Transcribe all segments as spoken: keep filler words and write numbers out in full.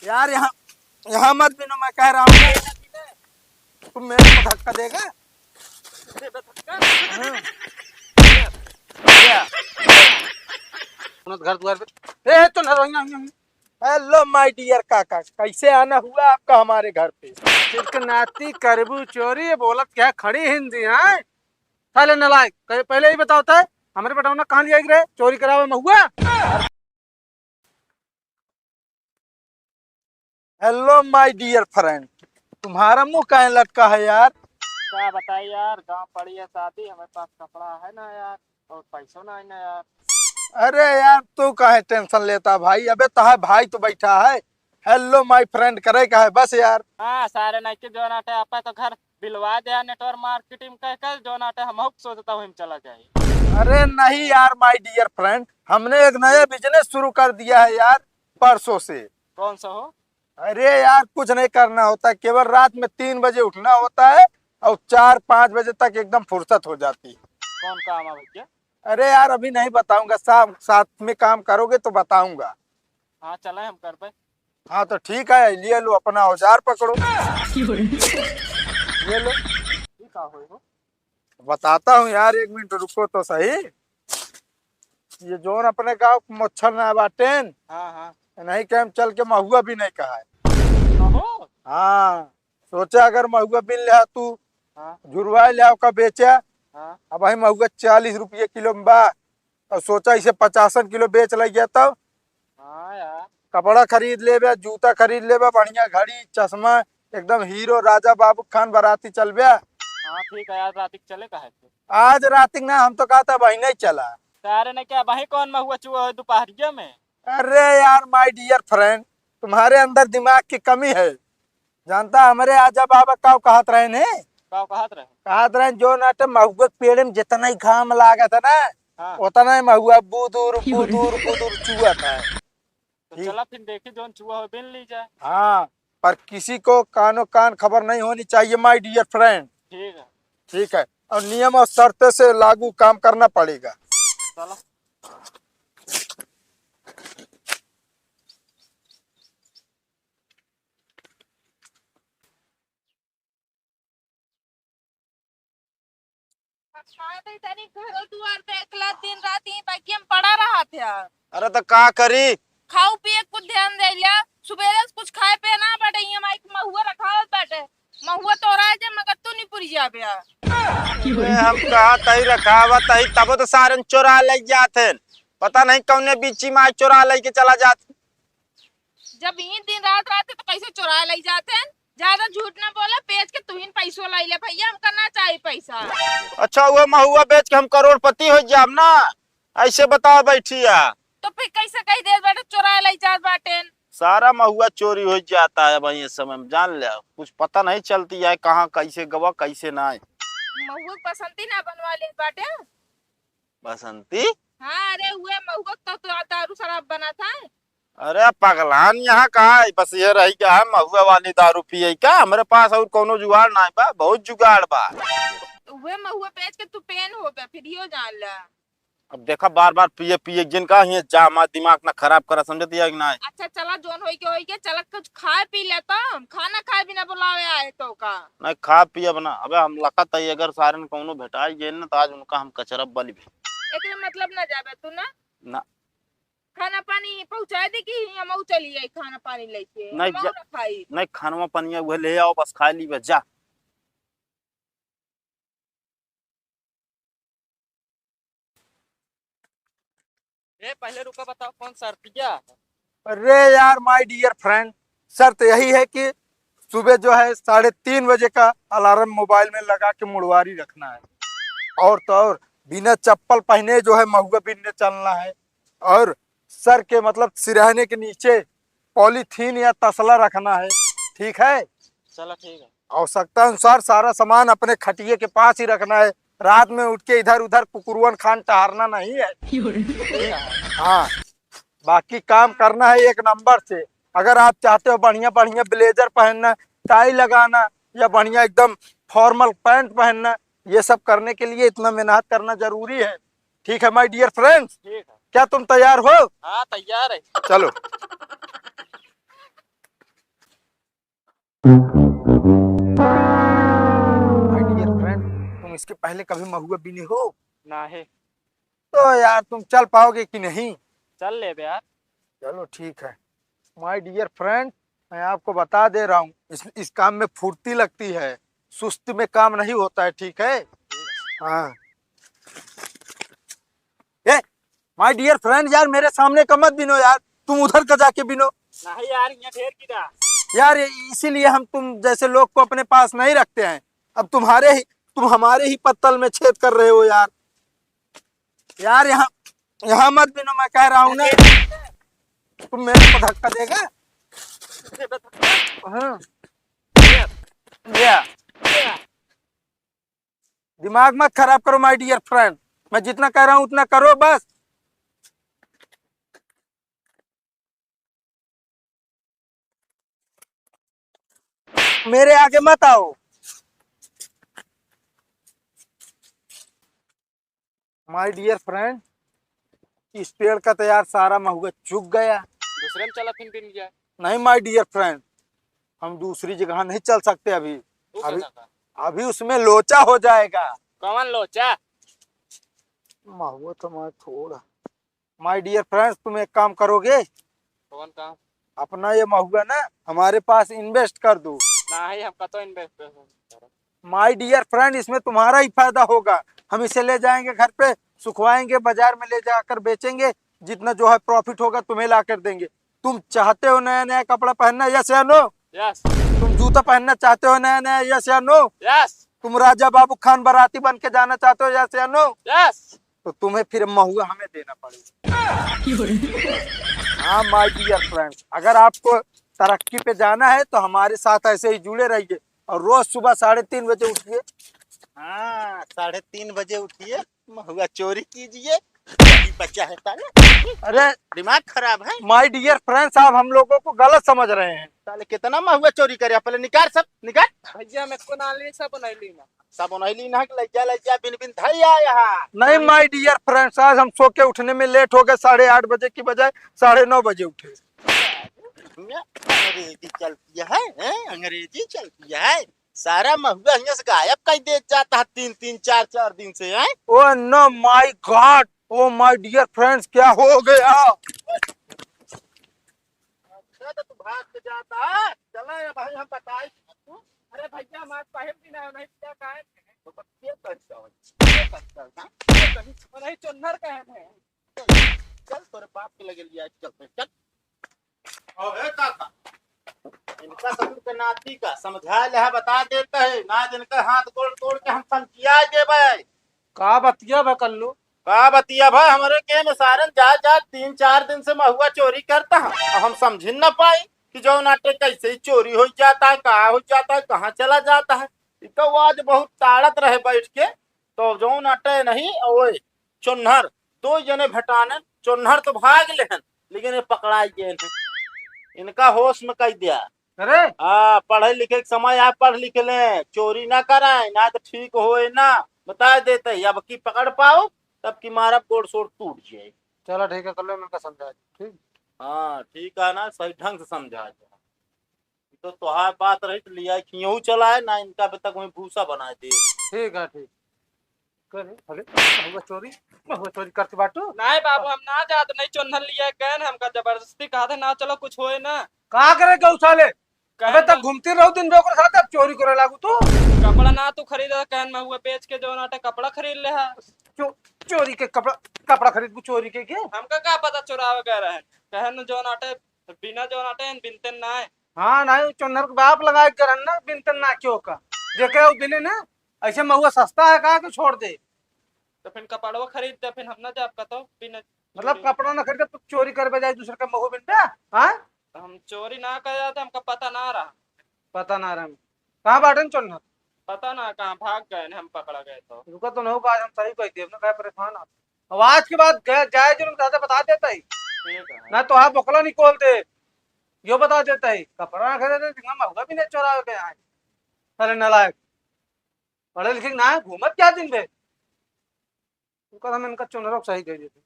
यार, यहाँ, यहाँ मत बीनो, मैं कह रहा हूँ। तुम मेरे को धक्का देगा? हाँ। क्या? घर द्वार पे। ए, तो ना, यहाँ, यहाँ। Hello my dear काका, कैसे आना हुआ आपका हमारे घर पे? चिकनाती करबू चोरी, ये बोलत क्या खड़ी हिंदी, हैं? साले नालायक, कहे, पहले ही बताओ था, हमरे बेटौना कहाँ लिया गिरे, चोरी करावे महुआ? Hello my dear friend, तुम्हारा मुंह काहे लटका है यार? क्या बताई यार, गांव पड़ी है शादी, हमारे पास कपड़ा है ना यार, और पैसों ना है ना यार। अरे यार, तू काहे tension लेता भाई? अबे तहार भाई तो बैठा है, Hello my friend करे का है बस यार। हाँ, सारे नइके जोन आटे आपा तो घर बिलवा दे यार, network marketing कह कर जोन आटे हम सोचता हूँ हम चला जाए। अरे नहीं यार my dear friend, हमने एक नया business शुरू कर दिया है यार परसों से। कौन सा हो? अरे यार, कुछ नहीं करना होता, केवल रात में तीन बजे उठना होता है और चार पाँच बजे तक एकदम फुर्सत हो जाती है। कौन काम है भैया? अरे यार, अभी नहीं बताऊंगा, साथ साथ में काम करोगे तो बताऊंगा। हाँ, चले हम करबे। हाँ तो ठीक है, लिए लो अपना औजार पकड़ो। ये लो। ये का होई हो? बताता हूँ यार, एक मिनट रुको तो सही। ये जोन अपने गाँव के मोच्छर ना बाटेन, हाँ, हाँ। नहीं के हम चल के महुआ बीने का है। महुआ? हाँ, सोचा अगर महुआ बीन ले तू, हाँ। झुरवाए ले का बेचा। हाँ। अब भाई महुआ चालीस रुपये किलो में बा, और सोचा इसे पचासन किलो बेच ले गया तब। हाँ यार। कपड़ा खरीद लेबे, जूता खरीद लेबे, बढ़िया घड़ी, चश्मा, एकदम हीरो राजा बाबू खान बराती चलबे। हाँ ठीक है यार, रात के चले का है? आज रात के ना, हम तो कहा था भाई नहीं चला। तो अरे नहीं क्या भाई, कौन महुआ चुआ है दोपहरिया में? अरे यार my dear friend, तुम्हारे अंदर दिमाग की कमी है। जानता, हमरे आजा बाबा का कहत रहे ने? का कहत रहे? कहत रहे, जो नाटे महुआ के पेड़ में जितना ही घाम लागत है ना, हाँ। उतना ही महुआ बुदुर, बुदुर, बुदुर चुअत है। तो ठीक। चला फिर देखी, जोन चुआ हो, बिन ली जाए। हाँ, पर किसी को कानो कान खबर नहीं होनी चाहिए, my dear friend। ठीक है। ठीक है, और नियम और शर्त से लागू काम करना पड़ेगा। चला। खाए भाई तनी घरो दुआर पे एकला दिन रात ही बगिया में पड़ा रहत है। अरे तो का करी? खाऊ पिए कुछ ध्यान दे लिया, सुबेरे से कुछ खाए पे ना बाटे, ई एम आई के महुआ रखावत बाटे, महुआ तोराए जे मगर तू नहीं पुरी जाबे। अरे हम कहा तही रखावत ही, तब तो सारन चोरा ले जात हैं, पता नहीं कौने बीची में चोरा लेके चला जात। जब ई दिन रात रहते तो कैसे चोरा ले जाते हैं? ज्यादा झूठ ना बोला, बेच के तुहिन पैसो लाई ले भैया, हमका ना चाही पैसा। अच्छा, वो महुआ बेच के हम करोड़पति हो जाब ना, ऐसे बताओ बैठिया। तो फिर कैसे कह दे बाटे चोरा ले जात बाटेन? सारा महुआ चोरी हो जाता है भाई, इस समय में जान ले, कुछ पता नहीं चलती है कहाँ कैसे गवा कैसे ना है। महुआ के बसंती ना बनवा ले बाटे। बसंती? हाँ, अरे उहे महुआ तो, तो दारू शराब बनत है। अरे पगलान, यहाँ का है, बस ये रही गया है महुआ वाली दारू पिए का, हमरे पास और कोनो जुगाड़ ना बा, बहुत जुगाड़ बा। तो उहे महुआ बेच के तू पेन हो बे, फिर यो जान ला। अब देखा बार बार पिए पिए जिनका ही जामा दिमाग ना खराब करा, समझती है कि ना? अच्छा चला, जोन होई के होई के, चला कुछ खाए पी लेता, हम खाना खाए बिना बुलावे आए तो का? नहीं, खा पिए बना, अबे हम लखत है, अगर सारन कौनो भेटाई गए ना तो आज उनका हम कचरा बलि भी। एकरे मतलब ना जाबे तू ना? ना। खाना पानी पहुँचाए दे कि हम चली जाई खाना पानी लेके, नहीं, हम जा-, ना खाई। नहीं, खानवा पानिया उहे ले आओ, बस खा ली बस, जा। ए, पहले रुका, बताओ कौन शर्तिया? अरे यार, my dear friend, शर्त यही है कि सुबह जो है साढ़े तीन बजे का अलार्म मोबाइल में लगा के मुड़वारी रखना है, और तो और बिना चप्पल पहने जो है महुआ बीनने चलना है, और सर के मतलब सिरहने के नीचे पॉलीथीन या तसला रखना है, ठीक है? चलो ठीक है। आवश्यकता अनुसार सारा सामान अपने खटिए के पास ही रखना है, रात में उठ के इधर उधर कुकुरुअन खान टहरना नहीं है। हाँ, बाकी काम करना है एक नंबर से। अगर आप चाहते हो बढ़िया बढ़िया ब्लेजर पहनना, टाई लगाना या बढ़िया एकदम फॉर्मल पैंट पहनना, ये सब करने के लिए इतना मेहनत करना जरूरी है। ठीक है my dear friends, ठीक है। क्या तुम तैयार हो? हाँ, तैयार है। चलो। My dear friend, तुम इसके पहले कभी महुआ बीने हो? नाही। तो यार, तुम चल पाओगे कि नहीं? चल लेबे यार। चलो, ठीक है। My dear friend, मैं आपको बता दे रहा हूँ, इस, इस काम में फुर्ती लगती है, सुस्ती में काम नहीं होता है, ठीक है? हाँ। ए, my dear friend, यार, मेरे सामने का मत बिनो यार, तुम उधर का जाके बिनो। नहीं यार, यहाँ ढेर कीड़ा। यार, ये, इसीलिए हम तुम जैसे लोग को अपने पास नहीं रखते हैं। अब तुम्हारे ही, तुम हमारे ही पत्तल में छेद कर रहे हो यार। यार, यहाँ, यहाँ मत बिनो, मैं कह रहा हूँ ना। तुम मेरे को धक्का देगा? हाँ। या। दिमाग मत खराब करो, my dear friend। मैं जितना कह रहा हूँ, उतना करो बस। मेरे आगे मत आओ। My dear friend, इस पेड़ का तो यार सारा महुआ चुक गया। दूसरे में चला फिर बिन जाए। नहीं, my dear friend, हम दूसरी जगह नहीं चल सकते अभी। तू अभी, कैसा था? अभी उसमें लोचा हो जाएगा। कौन लोचा? महुआ तो मैं थोड़ा। My dear friends, तुम एक काम करोगे? कौन काम? अपना ये महुआ ना हमारे पास invest कर दो। नहीं, हमका तो invest कर दो। My dear friend, इसमें तुम्हारा ही फायदा होगा। हम इसे ले जाएंगे घर पे, सुखवाएंगे, बाजार में ले जाकर बेचेंगे, जितना जो है profit होगा तुम्हें ला कर देंगे। तुम चाहते हो नया नया कपड़ा पहनना, yes या no? Yes। तुम जूता पहनना चाहते हो नया नया, yes या no? Yes। तुम राजा बाबू खान बाराती बन के जाना चाहते हो, yes या no? Yes। तो तुम्हें फिर महुआ हमें देना पड़ेगा। हाँ, my dear friends, अगर आपको तरक्की पे जाना है तो हमारे साथ ऐसे ही जुड़े रहिए और रोज सुबह साढ़े तीन बजे उठिए। हाँ, साढ़े तीन बजे उठिए, महुआ चोरी कीजिए, यही बचा है साले। अरे, दिमाग खराब है। My dear friends, आप हम लोगों को गलत समझ रहे हैं। साले कितना महुआ चोरी करे, पहले निकाल सब, निकाल। भैया, हम एको ना ली, सब बनैली ना। सब बनैली ना कि लज्जा, लज्जा बिन बिन धैया यहाँ। नहीं, my dear friends, आज हम सो के उठने में late हो गए, साढ़े आठ बजे की बजाय साढ़े नौ बजे उठे। अंग्रेजी चलती है, हैं? अंग्रेजी चलती है। सारा महुआ हियां से गायब कर दे जाता है तीन तीन चार चार दिन से, हैं? Oh no, my God, oh my dear friends, क्या हो गया? अच्छा, तो तू भाग के जाता है। चला ये भाई, हम बताई तू। अरे भैया, हम आज पहल भी ना नहीं किया, काहे? तो बतिया कर जाओ, ये कर जाओ ना। ये कहीं नहीं, चुन्नर का है। चल, तोरे बाप के लगे लिया, चल, चल। अबे काका, इनका ससुर के नाती का समझा ले, बता देते हैं, ना इनका हाथ गोड़ तोड़ के हम समझिया देबे। का बतिया बा कल्लू? का बतिया बा, हमरे के में सारन जा जा तीन चार दिन से महुआ चोरी करता है। अब हम समझ न पाई कि जौन आटे कैसे ही चोरी हो जाता है, कहाँ हो जाता है, कहाँ चला जाता है। ई तो आज बहुत ताड़त रहे बैठ के, तो जौन आटे नहीं, ओए, चोन्हर, दो जने भेटानन, चोन्हर तो भाग लेहन, लेकिन ये पकड़ाई गए हैं। इनका होश में कह दिया। अरे, हाँ, पढ़े लिखे के समय आप पढ़ लिख लें, चोरी ना कराएं, ना तो ठीक होए ना, बता देते हैं, अब की पकड़ पाओ, तब की मारब गोड़ सोड़ टूट जाए। चलो ठीक है, कर लो, मैं इनका समझा दूँ, ठीक? हाँ, ठीक है ना, सही ढंग से समझा दो। तो तोहार बात रही तो लिया खियहू चलाए ना, इनका अभी तक वहीं भूसा बनाए दे। ठीक है, ठीक। करे, अरे, महुआ चोरी, महुआ चोरी करते बाटू? नहीं बाबू, हम ना जात, नहीं चोन्हर लिया गए न, हमका जबरदस्ती कहा थे ना, चलो कुछ होए ना। का करे गौ साले? अबे तक घूमती रहो दिन भर ओकरे साथ, अब चोरी करे लागू तू। कपड़ा ना तू खरीदा, कहन महुआ बेच के जौन आटे कपड़ा खरीद ले हा। चो-, चोरी के कपड़ा, कपड़ा खरीद चोरी के, के? हमका का पता चोरावे गए रहे, कहन जौन आटे बिना जौन आटे बिनते ना है। हाँ, नहीं, चोन्हर के बाप लगाए के रहन ना, बिनते ना क्यों का? जेके उ बिने ना, ऐसे महुआ सस्ता है, कहा के छोड़ दे। तो फिर कपड़वा खरीद दे, फिर हम ना जाब कतो बिना मतलब चोरी। कपड़ा ना खरीदे, तू चोरी करबे जाए दूसरे का महुआ बिनबे, हाँ? तो हम चोरी ना करे जाते, हमका पता ना रहा। पता ना रहा। कहाँ बाटन चोन्हर? पता ना कहाँ भाग गए, हम पकड़ा गए तो। रुका तो नहीं, आज हम सही कह देब ना, काहे परेशान आप? अब आज के बाद गए, जाए जो उनका बता देता ही। ठीक है। ना तो आप बकला निकाल दे, यो बता देता ही। कपड़ा ना खरीदे, जिंगा महुआ भी नहीं चोरावे के आए। अरे नालायक, पढ़े लिखे ना है, घूमत क्या दिन भर? उनका हम इनका चुनरो सही कह देते।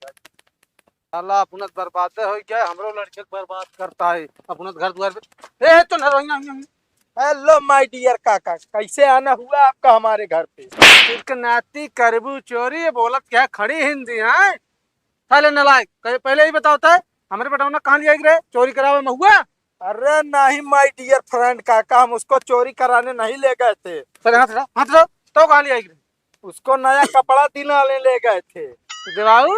साला अपना बर्बादे हो गया, हमरो लड़के के बर्बाद करता है, अपना घर द्वार पे। ए, ए, चुनरो, यहाँ, यहाँ, यहाँ। Hello my dear काका, कैसे आना हुआ आपका हमारे घर पे? सिर्फ नाती करबू चोरी, ये बोलत क्या खड़ी हिंदी है? साले नालायक, कहे, पहले ही बताओ तो, हमरे बेटवा ना कहाँ ले आई रहे चोरी करावे महुआ? अरे नहीं my dear friend काका, हम उसको चोरी कराने नहीं ले गए थे। साले हाथ हटा, हाथ हटा, तो कहाँ ले आई रहे? उसको नया कपड़ा दिलाने ले गए थे। देवाऊ?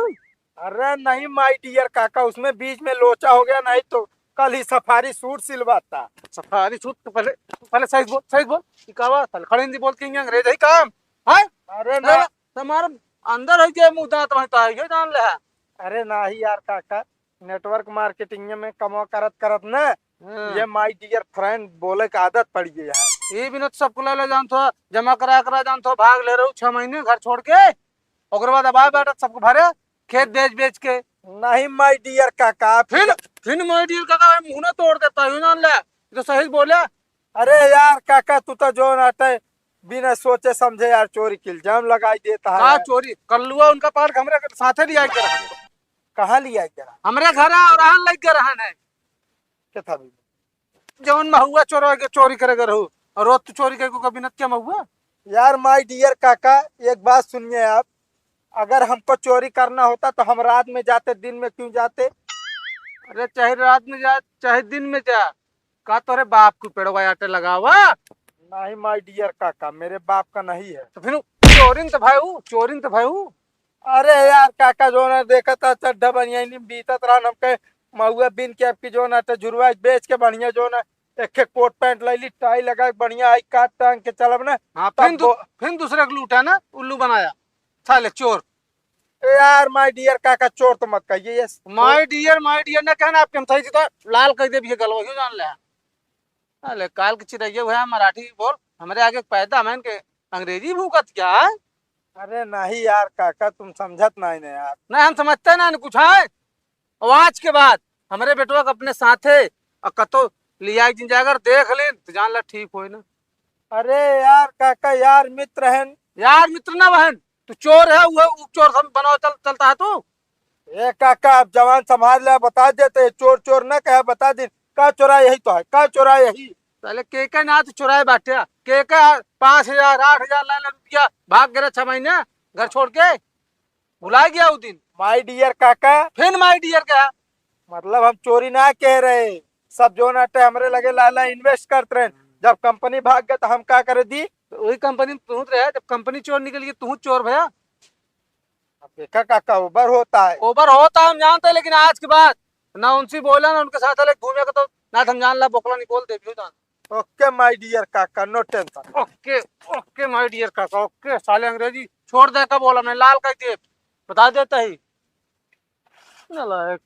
अरे नहीं my dear काका, उसमें बीच में लोचा हो गया, नहीं तो कल ही सफारी सूट सिलवाता। सफारी सूट तो पहले, पहले सही बोल, सही बोल। ई का बा? साले खड़े हिंदी बोल के हियाँ अंग्रेज है काम? हैं? अरे ना। साले तुम्हारे अंदर है के मुंह दांत में तो है, ये जान ले। अरे नहीं यार काका, network marketing में कमवा करत करत ना, हाँ। ये my dear friend बोले के आदत पड़ गई है। ये बिना तो सबको ले ले जानत हो, जमा करा करा जानत हो, भाग ले रहू छह महीने घर छोड़ के, ओकर बाद अब आए बैठत सबको भरे, खेत बेच बेच के। नहीं my dear काका, फिर, फिर my dear काका, मुंह ना तोड़ देता, यूं जान ले, ये तो सही बोले। अरे यार काका, तू तो जो नाटे बिना सोचे समझे यार चोरी के इल्जाम लगाई देता है का यार। चोरी? कल्लुआ उनका पार हमरे साथे लिया के रहा। कहाँ लिया के रहा? हमरे घर है और अहन लग के रहन है। के था भी? जौन महुआ चोरा के चोरी करे के रहू, और रोज तू चोरी करे को कभी नत क्या महुआ? यार my dear काका, एक बात सुनिए आप, अगर हमको चोरी करना होता तो हम रात में जाते, दिन में क्यों जाते? अरे चाहे रात में जा, चाहे दिन में जा, का तोरे बाप को पेड़वा आटे लगावा? नहीं my dear काका, मेरे बाप का नहीं है। तो फिर चोरिन तो भाई हूँ, चोरिन तो भाई हूँ। अरे यार काका, जो ना देखा था चड्ढा बनियानी में बीतत रहा, हमके महुआ बीन के आपकी जो ना तो झुरवा बेच के बढ़िया जो ना एक एक कोट पैंट ले ली, टाई लगा के बढ़िया आई काट टांग के चलब ना। हाँ, तब फिर दू-, वो फिर दूसरे को लूटा ना, उल्लू बनाया। साले चोर। ए यार my dear काका, चोर तो मत कहिए ये। My dear, my dear ना कहना आपके, हम सही से तो लाल कह दे भी गलवा, क्यों जान ले? साले काल के चिरैया हुआ है, मराठी बोल, हमरे आगे पैदा हमन के अंग्रेजी भूकत क्या है? अरे नहीं यार काका, तुम समझत नहीं ना यार। नहीं, हम समझते ना कुछ है। और आज के बाद हमरे बेटवा के अपने साथे और कतो लिया जिन जाए, अगर देख लेन तो जान ला ठीक होए ना। अरे यार काका, यार मित्र हन। यार मित्र ना बहन, तू चोर है, वो उ चोर सम-, बनाओ चल, चलता है तू। ए काका, अब जवान संभाल ले, बता देते, चोर चोर ना कहे, बता दे, का चोरा यही तो है, का चोरा यही। साले के के ना तू चोराए बाटे, के के पाँच हजार, आठ हजार लाइन रुपया भाग गया छह महीने घर छोड़ के, भुला गया वो दिन। My dear काका। फिर my dear क्या? मतलब हम चोरी ना कह रहे, सब जो नाटे हमरे लगे लाला invest करते रहे, जब कंपनी भाग गए तो हम का करे दी? तो वही कंपनी में तू रहे, जब कंपनी चोर निकल गई तू चोर भया। अब देखा काका, ओवर होता है। ओवर होता है, हम जानते हैं, लेकिन आज के बाद ना उनसे बोला, ना उनके साथ अलग घूमे का, तो ना तो हम जान ला, बोकला नहीं बोल दे, भी जान। OK my dear काका, no tension। OK, OK my dear काका, OK। साले अंग्रेजी छोड़ दे का बोला, मैं लाल कर दे, बता देता ही। नालायक।